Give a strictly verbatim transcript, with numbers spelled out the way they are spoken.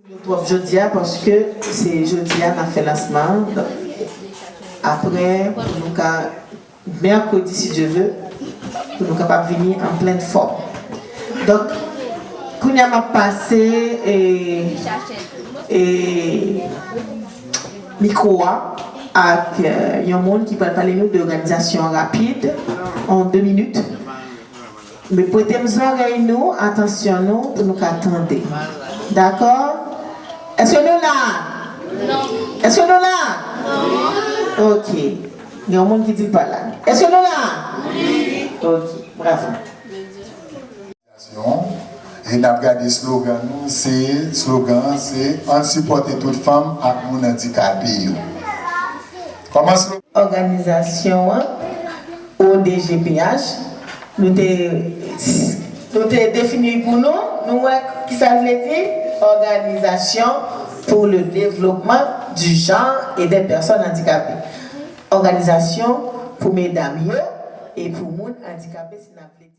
Nou twòp jodi a paske se jodi a n ap fè lansman an. Donk, apre, pou nou ka, mèkredi, si Dye ve, pou nou kapab vini an plen fòm. Donk, kounye a m ap pase e, e, mikwo a ak e, yon moun ki pral pale nou de òganizasyon rapid, an de minit. Men prete m zòrèy nou, atansyon nou, pou nou ka tande. Dakò? Èske nou la? Èske nou la? Ok. Gen yon moun ki di l pa la. Èske nou la? Ok. Bravo. E n ap gade slogan nou, se, slogan an se, ann sipòte tout fanm ak moun andikape yo. Kòman slogan? Òganizasyon an, O D G P H, nou te, nou te defini l pou nou, nou wè kisa l vle di, Organisation pour le développement du genre et des personnes handicapées. Òganizasyon pou medam yo e pou moun andikape, si n ap vle di.